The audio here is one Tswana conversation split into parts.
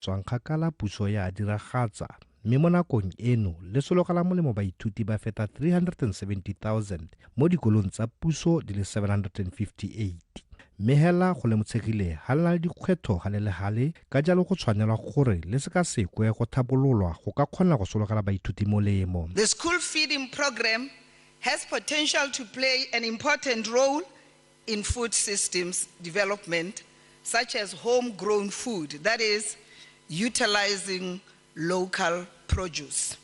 Tswang kgakala puso ya a diragatsa mme mo nakong eno le sologela molemo baithuti ba feta 370,000 mo dikolong tsa puso di le 758. Mme hela go lemotshegile ga le na le dikgwetlho gale le gale, ka jalo go tshwanelwa gore le sekasekwe go thabololwa go ka kgona go sologela baithuti molemo. The school feeding program has potential to play an important role in food systems development, such as homegrown food, that is, utilizing local produce.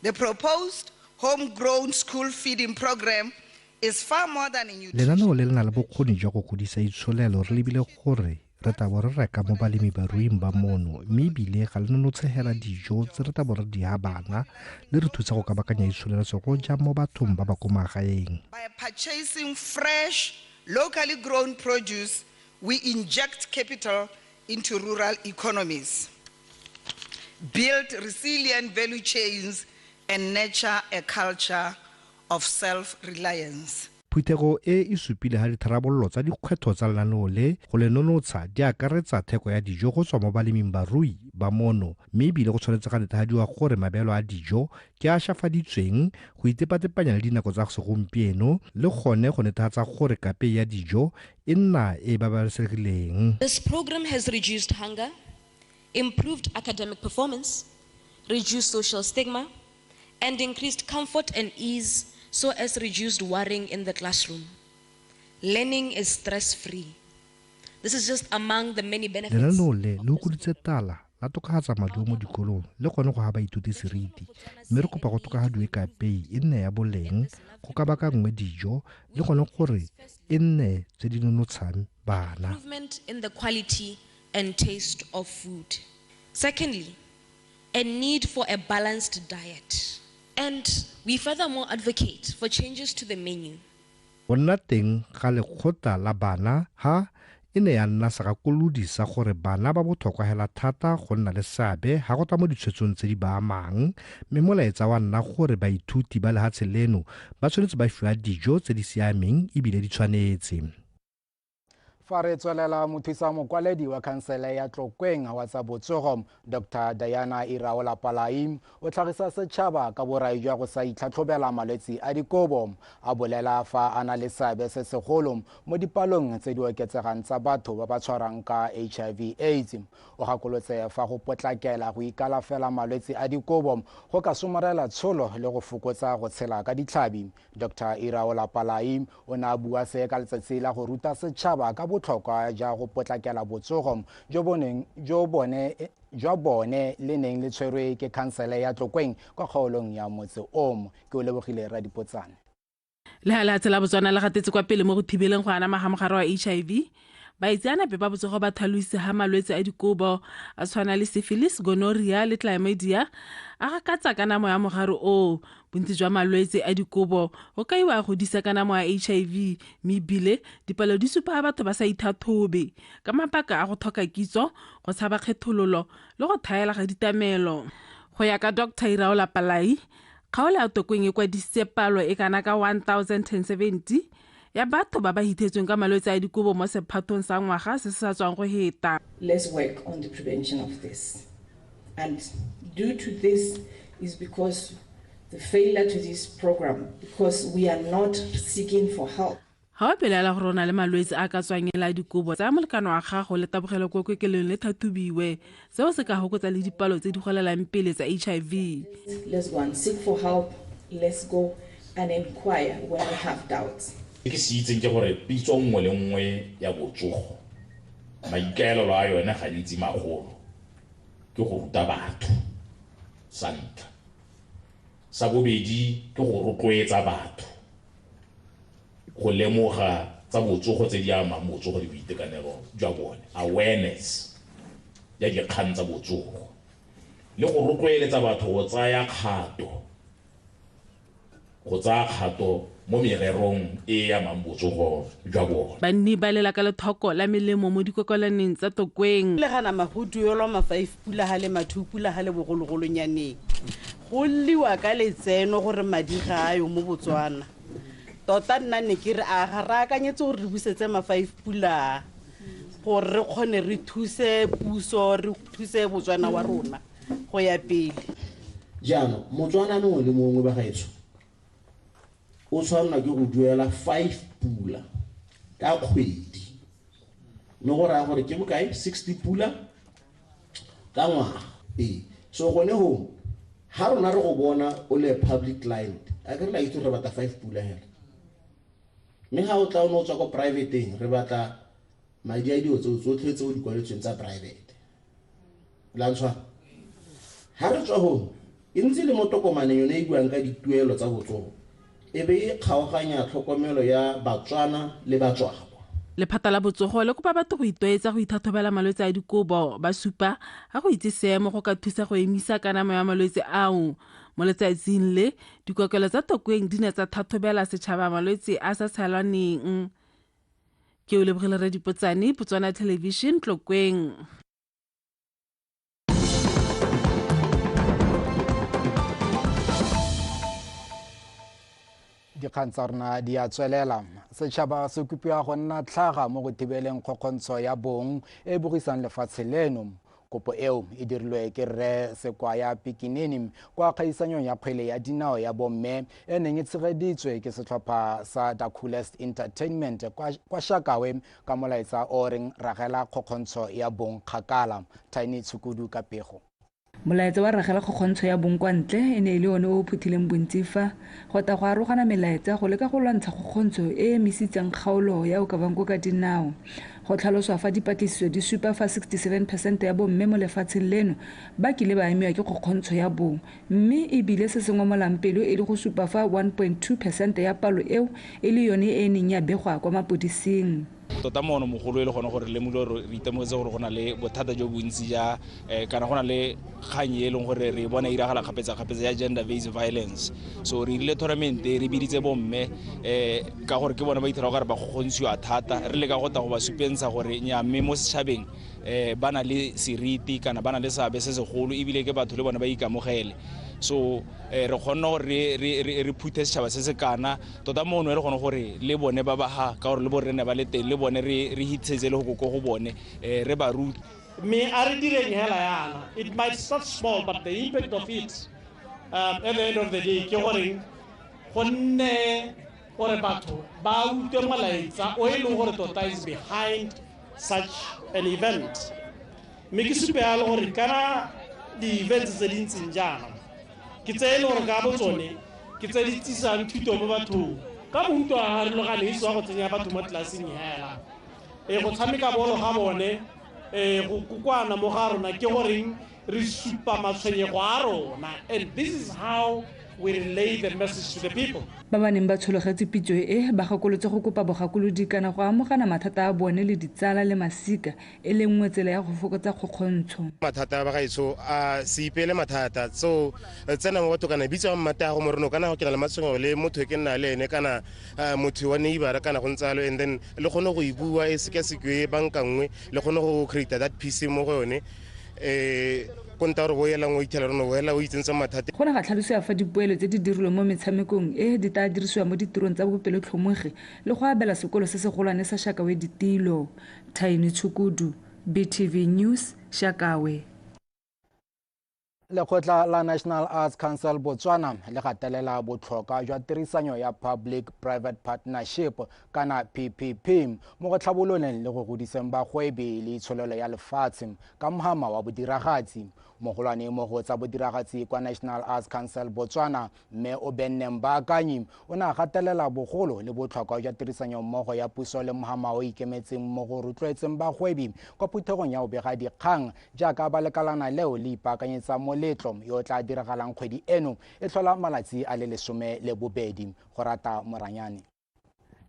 The proposed homegrown school feeding program is far more than a nutrition. Lenaneo le le na le bokgoni jwa go godisa itsholelo re lebile gore re tla bo re reka mo balemibaruing ba mono, mme ebile ga le nonotshegela dijo tse re tla bo re di ha bana, le re thusa go kabakanya itsholelo segolo jang mo bathong ba ba ko magaeng. By purchasing fresh, locally grown produce, we inject capital into rural economies, build resilient value chains, and nurture a culture of self-reliance. Phuthego e e supile ha ditharabololo tsa dikgwetlho tsa lenaneo le go le nonotsha di akaretsa theko ya dijo go tswa mo baleming barui ba mono, mme ebile go tshwanetse ga netefadiwa gore mabeelo a dijo ke a šafaditsweng go itepatepanya le dinako tsa segompieno le gone go netefatsa gore kapei ya dijo e nna e babalesegileng. This program has reduced hunger, improved academic performance, reduced social stigma, and increased comfort and ease so as reduced worrying in the classroom. Learning is stress-free. This is just among the many benefits. Lenaneo le le okoditse tala la tokafatsa maduo mo dikolong le gone go ha baithuti seriti, mme re kopa go tokafadiwe kapei e nne ya boleng go ka baakangwe dijo le gone gore e nne tse di nonotshang bana. Improvement in the quality and taste of food. Secondly, a need for a balanced diet. And we furthermore advocate for changes to the menu. Go nna teng ga lekgotla la bana ha e ne ya nna segakolodi sa gore bana ba botlhokwa hela thata go nna le seabe ha go tla mo ditshwetsong tse di ba amang, mme molaetsa wa nna gore baithuti ba lehatshe leno ba tshwanetse ba fiwa dijo tse di siameng ebile di tshwanetse. Fa re tswelela, mothusa mokwaledi wa khansele ya Tlokweng wa tsa botsogo Dr Diana Iraola Palai o tlhagisa setšhaba ka borai jwa go sa itlhatlhobela malwetse a dikobo, a bolela fa a na le seabe se segolo mo dipalong tse di oketsegang tsa batho ba ba tshwarang ka HIV AIDS. O gakolotse fa go potlakela go ikalafela malwetse a dikobo go ka somarela tsholo le go fokotsa go tshela ka ditlhabi. Dr Iraola Palai o ne a bua se ka letsatsi la go ruta setšhaba ka botlhokwa ja go potlakela botsogo jo bone le neng le tshwerwe ke khansele ya Tlokweng kwa kgaolong ya motse omo. Ke o lebogile Radipotsane. Le ha lehatshe la Botswana le gatetse kwa pele mo go thibeleng go anama ga mogare wa HIV, baitseanape ba botsogo ba tlhalosa ha malwetse a dikobo a tshwana le syphilis, gonorrhea le chlamydia a gakatsa kanamo ya mogare oo. Bontsi jwa malwetse a dikobo go kaiwa a godisa kanamo ya HIV, mme ebile dipalo di supa ha batho ba sa ithathobe ka mabaka a go tlhoka kitso, go tshaba kgethololo le go thaela ga ditamelo. Go ya ka Dr Iraola Palai, kgaolo ya Tokweng e kwadisitse palo e kana ka 1070 ya batho ba ba hithetsweng ka malwetse a dikobo mo sephatong sa ngwaga se se sa tswang go heta. Let's work on the prevention of this. And due to this is because the failure to this program, because we are not seeking for help. Ha o belaela gore o na le malwetse a ka tswang e la dikobo, tsaya molekane wa gago le tabogele ko kokelong le tlhatlhobiwe. Seo se ka hokotsa le dipalo tse di golelang pele tsa HIV. Let's go and seek for help. Let's go and inquire when we have doubts. Ke se itseng ke gore pitso nngwe le nngwe ya botsogo, maikaelelo a yone gantsi magolo ke go ruta batho sa ntlha, sa bobedi ke go rotloetsa batho go lemoga tsa botsogo tse di amang botsogo le boitekanelo jwa bone, awareness ya dikgang tsa botsogo, le go rotloeletsa batho go tsaya kgato, go tsaya kgato mo mererong e amang botsogo jwa bone. Banni ba lela ka lethoko la melemo mo dikokolaneng tsa Tokweng. Le gana mahutu yo lwa ma-5 pula ha le ma-2 pula ha le bogologolonyaneng. Go lliwa ka letseno gore madi ga a yo mo Botswana. Tota nna ne ke re a ga re akanyetse gore re busetse ma-5 pula. Gore re kgone re thuse puso, re thuse Botswana wa rona go ya pele. Jaanong Motswana mongwe le mongwe ba gaetsho o tshwanela ke go duela 5 pula ka kgwedi, mme go raya gore ke bokae? 60 pula ka ngwaga. Ee, so gone go ha rona re go bona o le public client, a ke re la itse re batla 5 pula hela, mme ga o tla o ne o tswa ko privateng, re batla madi a dilo tseo tsotlhe tse o di kwaletsweng tsa private. La ntshwa ha re tswa go e ntse le mo tokomaneng yone e buang ka dituelo tsa botsogo, e be e kgaoganya tlhokomelo ya Batswana le Batswakwa. Lephata la botsogo le kopa batho go itwaetsa go ithathobela malwetse a dikobo, ba supa ga go itse seemo go ka thusa go emisa kanamo ya malwetse ao. Mo letsatsing le, dikokelo tsa Tokweng di ne tsa thathobela setšhaba malwetse a sa tshelaneng. Ke o lebogile Radipotsane, Botswana Television, Tlokweng. Dikgang tsa rona di a tswelela. Setšhaba se kopiwa go nna tlhaga mo go thibeleng kgokgontsho ya bong e bogisang lefatshe leno. Kopo eo e dirilwe ke Rre Sekwaya Pikinini kwa kgaisanyong ya kgwele ya dinao ya bomme e neng e tshegeditswe ke setlhopha sa The Coolest Entertainment kwa Shakawe ka molaetsa o reng ragela kgokgontsho ya bong kgakala. Tiny Tshukudu ka pego. Molaetsa wa ragela kgokgontsho ya bong kwa ntle e ne e le one o o phuthileng bontsi fa go ta go arogana melaetsa go leka go lwantsha kgokgontsho e e emisitseng kgaolo ya Okavango ka dinao. Go tlhaloswa fa dipatlisiso di supa fa 67% ya bomme mo lefatsheng leno ba kile ba amiwa ke kgokgontsho ya bong, mme ebile se se ngomolang pelo e le go supa fa 1.2% ya palo eo e le yone e neng ya begwa kwa mapodising. Tota moono mogolo e le gone gore re lemogile gore re itemogetse gore go na le bothata jo bontsi ja kana go na le kgang e leng gore re bona e iragala kgapetsa-kgapetsa ya gender based violence. So re dirile tournament re biditse bomme ka gore ke bone ba ithera gore ba kgokgontshiwa thata, re leka go ta go ba supentsha gore nya mme mo setšhabeng ba na le seriti kana ba na le seabe se segolo, ebile ke batho le bone ba ikamogele. So re kgonne gore re phuthe setšhaba se se kana tota moono e le gone gore le bone ba ba ha ka gore le borre ne ba le teng, le bone re hitshetse le go ko go bone re ba rute. Mme a re direng hela yana, it might start small but the impact of it at the end of the day ke goreng gonne gore batho ba utlwe molaetsa o e leng gore tota is behind such an event. Mme ke supe yalo gore kana di-events tse di ntseng jaana ke tse e leng gore ka botsone ke tse di tsisang thuto mo bathong ka bontsi a harologane e tswa go tsenya batho mo tlelaseng hela. Go tshameka bolo ga bone, go kokwana mo ga rona ke goreng re supa matshwenyego a rona, and this is how we relay the message to the people. Ba ba neng ba tshologetse pitso e ba gakolotse go kopa bogakolodi kana go amogana mathata a bone le ditsala le masika e le nngwe tsela ya go fokotsa kgokgontsho. Mathata a bagaetsho a se ipeele mathata, so tsena mo batho kana bitsa mmata go moreno kana go ke na le matshwenyego le motho ke nna le ene kana motho wa neighbor kana go ntsalo, and then le kgone go e bua e sekasekwe banka nngwe le kgone go create that peace mo go yone. Go ne ga tlhalosiwa fa dipoelo tse di dirilweng mo metshamekong e di tla dirisiwa mo ditirong tsa bopelotlhomogi le go abela sekolo se segolwane sa Shakawe ditilo. Tiny Tshukudu, BTV News, Shakawe. Lekgotla la National Arts Council Botswana le gatelela botlhokwa jwa tirisanyo ya Public Private Partnership kana PPP mo go tlhabololeng le go godiseng bagwebi le itsholelo ya lefatshe ka mohama wa bodiragatsi. Mogolwane mo go tsa bodiragatsi kwa National Arts Council Botswana mme Obenne Mbaakanyi o ne a gatelela bogolo le botlhokwa jwa tirisanyo mmogo ya puso le mohama o ikemetseng mo go rotloetseng bagwebi kwa phuthegong ya bobegadikgang jaaka ba lekalana leo le ipaakanyetsa moletlo yo tla diragalang kgwedi eno e tlhola malatsi a le 12 go rata Moranyane.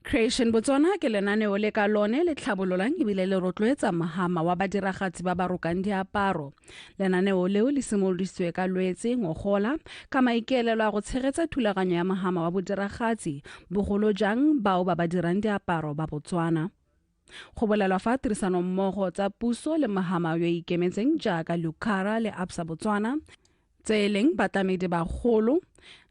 Creation Botswana ke lenaneo le ka lone le tlhabololang ebile le rotloetsa mohama wa badiragatsi ba ba rokang diaparo. Lenaneo leo le simolodisitswe ka Lwetse ngogola ka maikaelelo a go tshegetsa thulaganyo ya mohama wa bodiragatsi, bogolo jang bao ba ba dirang diaparo ba Botswana. Go bolelwa fa tirisanommogo tsa puso le mohama yo ikemetseng jaaka Lucara le Absa Botswana tse e leng batlamedi bagolo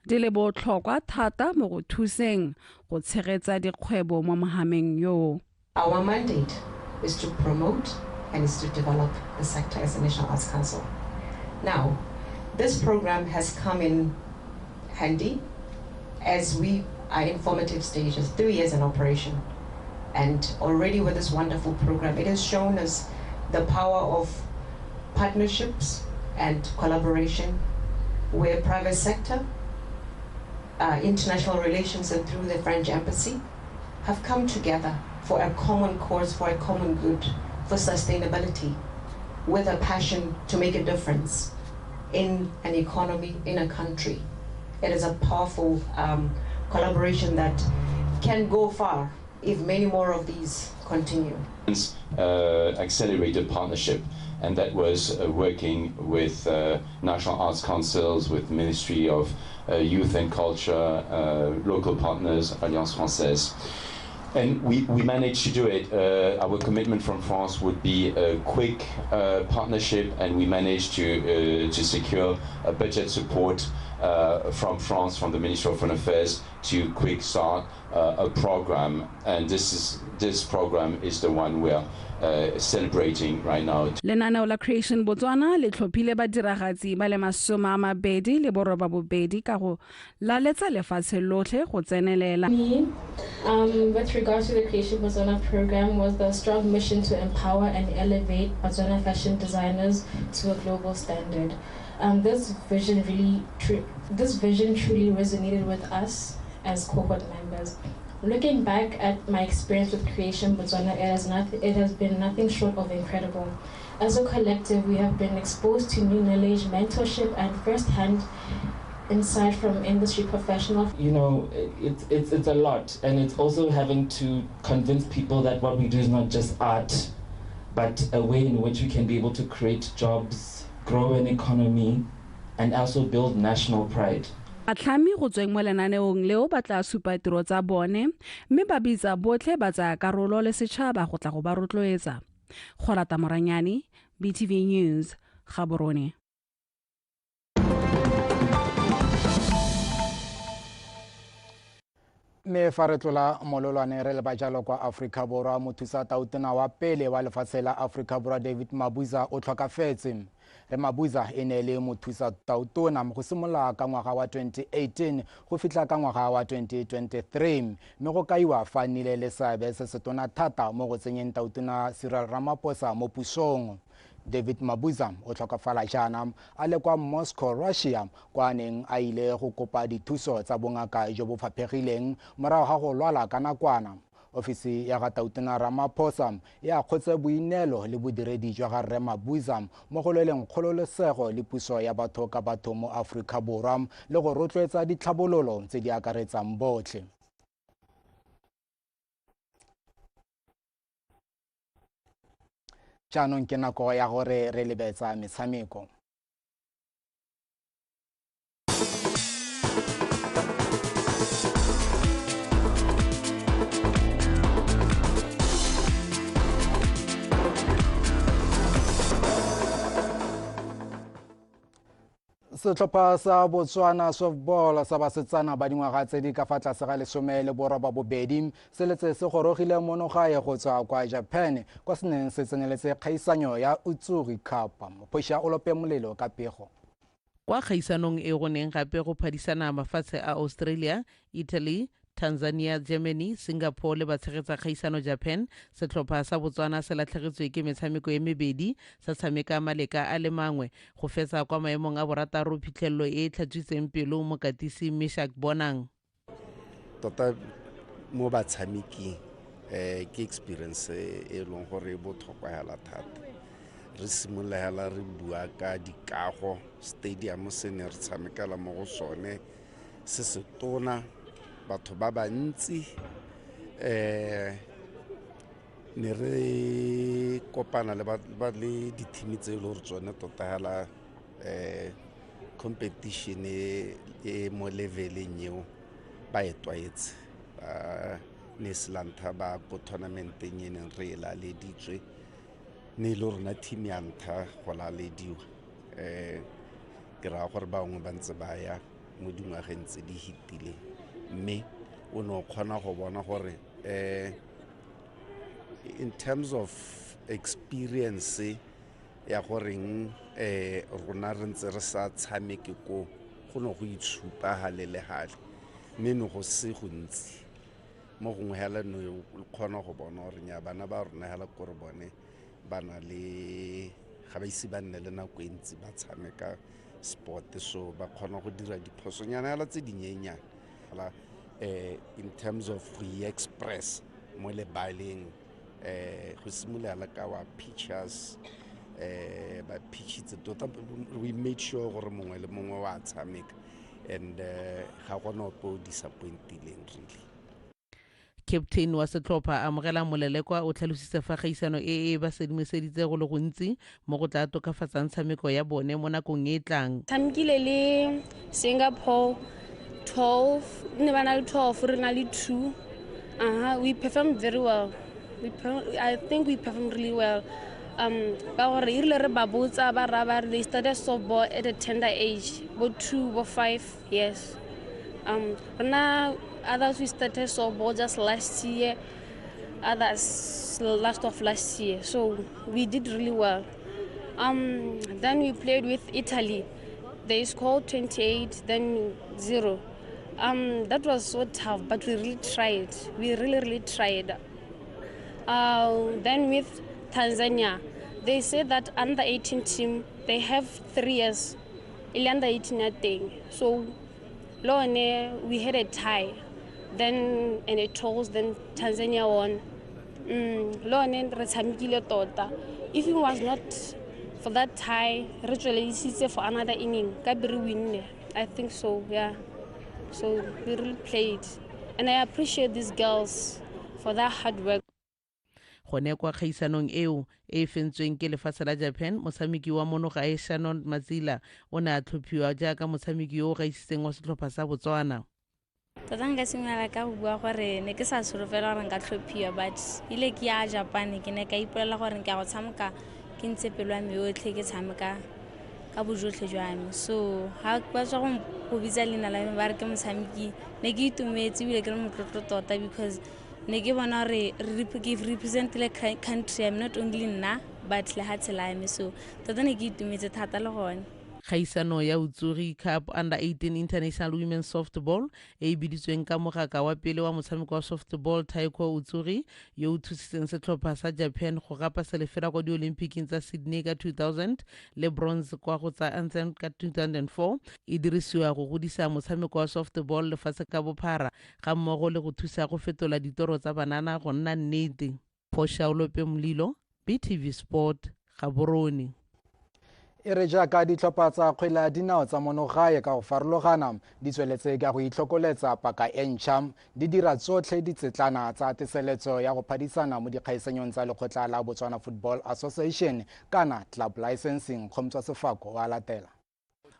di le botlhokwa thata mo go thuseng go tshegetsa dikgwebo mo mohameng yo. Our mandate is to promote and is to develop the sector as a National Arts Council. Now, this program has come in handy as we are in formative stages, 3 years in operation. And already with this wonderful program, it has shown us the power of partnerships and collaboration where private sector, international relations, and through the French embassy have come together for a common cause, for a common good, for sustainability, with a passion to make a difference in an economy, in a country. It is a powerful collaboration that can go far if many more of these continue. Accelerated partnership, and that was working with national arts councils, with Ministry of Youth and Culture, local partners, Alliance Française. And we managed to do it. Our commitment from France would be a quick partnership, and we managed to secure a budget support from France, from the Ministry of Foreign Affairs, to quick start a program. And this program is the one we are celebrating right now. Lenaneo la Creation Botswana le tlhophile badiragatsi ba le 28 ka go laletsa lefatshe lotlhe go tsenelela. With regards to the Creation Botswana program was the strong mission to empower and elevate Botswana fashion designers to a global standard. This vision truly resonated with us as cohort members. Looking back at my experience with Creation Botswana, it has been nothing short of incredible. As a collective, we have been exposed to new knowledge, mentorship, and first-hand insight from industry professionals. You know, it's a lot, and it's also having to convince people that what we do is not just art, but a way in which we can be able to create jobs, grow an economy, and also build national pride. Batlhami go tsweng mo lenaneong leo ba tla supa tiro tsa bone mme ba bitsa botlhe ba tsaya karolo le setšhaba go tla go ba rotloetsa. Golata Moranyane, BTV News, Gaborone. Mme fa re tlola mololwane re leba jalo kwa Aforika Borwa, mothusa tautona wa pele wa lefatshe la Aforika Borwa David Mabuza o tlhokafetse. Re Mabuza e ne le mothusa tautona go simolola ka ngwaga wa 2018 go fitlha ka ngwaga wa 2023, mme go kaiwa fa nnile le seabe se setona thata mo go tsenyeng tautona Cyril Ramaphosa mo pusong. David Mabuza o tlhokafala jaana a le kwa Moscow, Russia, kwa neng a ile go kopa dithuso tsa bongaka jo bo faphegileng morago ga go lwala ka nakwana. Ofisi ya ga tautona Ramaphosa e akgotse boineelo le bodiredi jwa ga Rre Mabuza mo go lweleng kgololosego le puso ya batho ka batho mo Aforika Borwa le go rotloetsa ditlhabololo tse di akaretsang botlhe. Jaanong ke nako ya gore re lebetsa metshameko. Setlhopha sa Botswana softball sa basetsana ba dingwaga tse di ka fa tlase ga 18 se letse se gorogile mono gae go tswa kwa Japan kwa se neng se tseneletse kgaisanyo ya Utsuri Cup. Mophoša o lope molelo ka pego. Kwa kgaisanong e go neng gape go phadisana mafatshe a Australia, Italy, Tanzania, Germany, Singapore le batshegetsa kgaisano Japan, setlhopha sa Botswana se latlhegetswe ke metshameko e mebedi sa tshameka maleka a le mangwe go fetsa kwa maemong a borataro, phitlhelelo e e tlhatswitseng pelo mokatisi Meshak Bonang. Tota mo batshameking ke experience e leng gore e botlhokwa hela thata. Re simolola hela re bua ka dikago, stadium se ne re tshamekela mo go sone se se tona, batho ba bantsi, ne re kopana le ba le di-team tse e le gore tsone tota hela competition e mo leveleng eo ba e tlwaetse. Ba ne se la ntlha ba ko tournamenteng e neng re e laleditswe, ne e le rona team ya ntlha go lalediwa. Ke raya gore bangwe ba ntse ba ya mo dingwageng tse di fetileng, mme o ne o kgona go bona gore In terms of experience ya goreng rona re ntse re sa tshameke ko go ne go itshupa hale le hale mme ne go se gontsi mo gongwe hela no o kgona go bona gore nya bana ba rona hela kore bone ba na le ga ba ise ba nne le nako e ntsi ba tshameka sport, so ba kgona go dira diphosonyana hela tse dinyenyane fela in terms of go express mo lebaleng go simolola ka wa pitchers ba pitchitse tota we made sure gore mongwe le mongwe wa tshameka and ga gona ope o disappointileng really. Captain wa setlhopha Amogela Molelekwa o tlhalositse fa kgaisano e e ba sedimoseditse go le gontsi mo go tla tokafatsang tshameko ya bone mo nakong e e tlang. Tshamekile le Singapore 12, ne ba na le 12, re na le 2. We performed very well. I think we performed really well. Ka gore e rile re ba botsa ba ra ba re they started softball at a tender age, bo 2, bo 5 years. Rena others we started softball just last year, others last of last year. So we did really well. Then we played with Italy. They scored 28, then 0. That was so tough, but we really tried. We really, really tried. Then with Tanzania, they say that under 18 team, they have 3 years, under 18 thing. So Lone, we had a tie, then and it toss, then Tanzania won. Lone re tshamekile tota. If it was not for that tie, re tsweledisitse for another inning, ka be re winne. I think so, yeah. So we really played. And I appreciate these girls for their hard work. Gone kwa kgaisanong eo e fentsweng ke lefatshe la Japan, motshameki wa monogae Shannon Matsila o ne a tlhophiwa jaaka motshameki yo o gaisitseng wa setlhopha sa Botswana. Tota nka simolola ka go bua gore ne ke sa solofela gore nka tlhophiwa, but ile ke ya Japan ke ne ka ipolela gore ke a go tshameka ke ntse pelo ya me yotlhe, ke tshameka ka bojotlhe jwa me. So ha ba tswa go bitsa leina la me ba re ke motshameki, ne ke itumetse ebile ke le motlotlo tota because ne ke bona gore ke representile country ya me, not only nna but lehatshe la me. So tota ne ke itumetse thata le gone. Kgaisano ya Utsuri Cup Under 18 International Women's Softball e e biditsweng ka mogaka wa pele wa motshameko wa softball Taiko Utsuri yo o thusitseng setlhopha sa Japan go gapa selefela kwa di-Olympic tsa Sydney ka 2000 le bronze kwa go tsa Athens ka 2004 e dirisiwa go godisa motshameko wa softball lefatshe ka bophara ga mmogo le go thusa go fetola ditoro tsa banana go nna nnete. Phosha Olope Molilo, BTV Sport, Gaborone. E re jaaka ditlhopha tsa kgwele ya dinao tsa monogae ka go farologana di tsweletse ka go itlhokoletsa paka e ntšha, di dira tsotlhe ditsetlana tsa teseletso ya go phadisana mo dikgaisanyong tsa lekgotla la Botswana Football Association kana club licensing. Kgomtswa Sefako wa latela.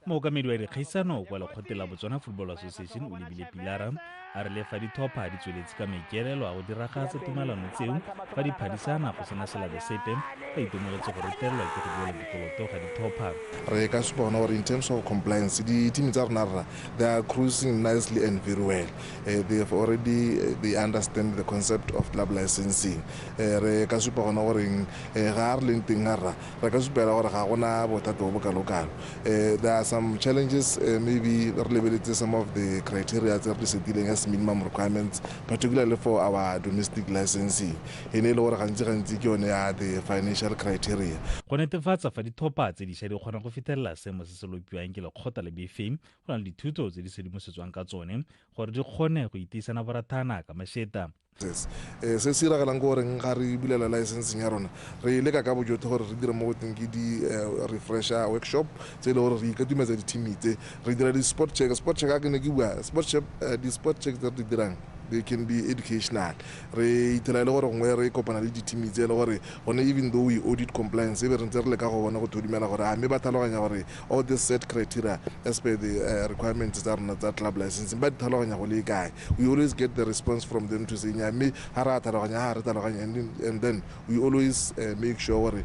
Mookamedi wa dikgaisano kwa lekgotleng la Botswana Football Association o lebile Pilara a re le fa ditlhopha di tsweletse ka maikaelelo a go diragatsa tumalano tseo fa di phadisana go sena selabe sepe, ba itemogetse go retelelwa ke go duela dikoloto ga ditlhopha. Re ka supa gona gore in terms of compliance di-team tsa rona rra they are cruising nicely and very well. They have already they understand the concept of club licensing. Re ka supa gona gore ga re leng teng rra re ka supela gore ga gona bothata bo bo kalokalo. There are some challenges, maybe re lebeletse some of the criteria tse re di setileng as minimum requirements, particularly for our domestic licensing. E ne e le gore gantsi ke yone ya the financial criteria. Go netefatsa fa ditlhopha tse dišwa di kgona go fitlhelela seemo se se lopiwang ke lekgotla le BFA, go na le dithuto tse di sedimosetswang ka tsone gore di kgone go itiisana borathana ka mašeta. Se se iragalang ke goreng ga re bulela licensing ya rona re leka ka bojotlhe gore re dire mo go teng ke di-refresher workshop tse e le gore re ikatumetsa di-team tse, re dira di-sport check. Sport check a ke ne ke bua sport check, di-sport check tse re di dirang they can be educational. Re ithela e le gore gongwe re kopana le di-team tse e le gore gone even though we audit compliance e be re ntse re leka go bona go thodumela gore a mme ba tlhaloganya gore all the set criteria as per the requirements tsa rona tsa club licensing ba di tlhaloganya go le kae. We always get the response from them to say nya mme ga re a tlhaloganya ga re tlhaloganya, and then we always make sure gore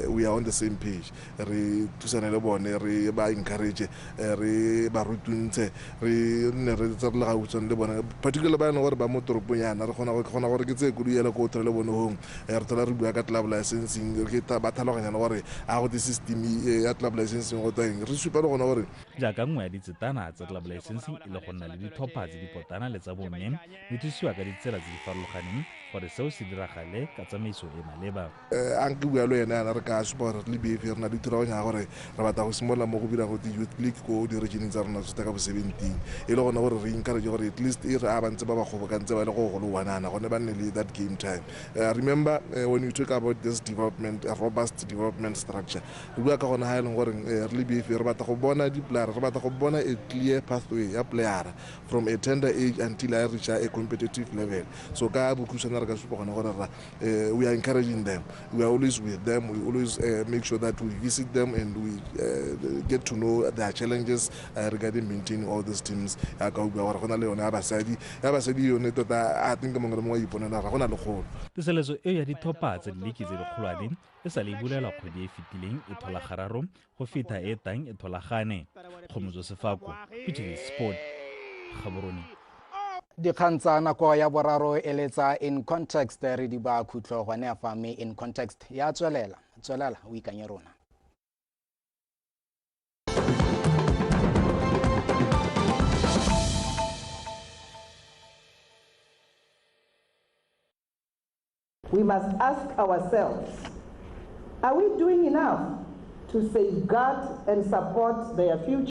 we are on the same page. Re thusane le bone, re ba encourage, re ba rutuntshe, re nne re tse re le gautshwane le bone, particularly ba ba e leng gore ba mo toropong yana re kgona gore ke tseye koloi ele ko o thole le bone gong re thola re bua ka club licensing ke ba tlhaloganyana gore a go te system ya club licensing go twa eng re supa le gona gore jaaka nngwe ya ditsetana tsa club licensing e le go nna le ditlhopha tse di potana le tsa bomme di thusiwa ka ditsela tse di farologaneng gore seo se diragale ka tsamaiso e maleba. A nke bua le ene yana re ka supa gore re le BFA re na le thulaganyo ya gore re batla go simolola mo go bira go youth league ko di-regioneng tsa rona tsotlhe ka bo 17 e le gone gore re encourage gore at least e re a ba ntse ba ba kgobokantse ba le go golo wanana gone ba nne le that game time. Remember when you talk about this development, robust development structure, re bua ka gone ha e leng gore re le BFA re batla go bona di-player, re batla go bona a clear pathway ya player from a tender age until I reach a competitive level. So ka bokhutshwane re ka supa gone gore we are encouraging them, we are always with them, we always make sure that we visit them and we get to know their challenges regarding maintaining all these teams. Ya ka bua gore go na le yone ya basadi yone tota I think mongwe le mongwe a iponela ga go na le kgolo. Teseletso eo ya ditlhopha tsa diliki tse dikgolwane e sa le bulelwa kgwedi e fetileng e thola gararo go feta e tang e tholagane. Kgomotso Sefako, PTV Sport, Gaborone. Dikgang tsa nako ya boraro e letsa In Context re di ba khutlo gone fa mme In Context ya tswelela o ikanye rona. We must ask ourselves, are we doing enough to safeguard and support their future?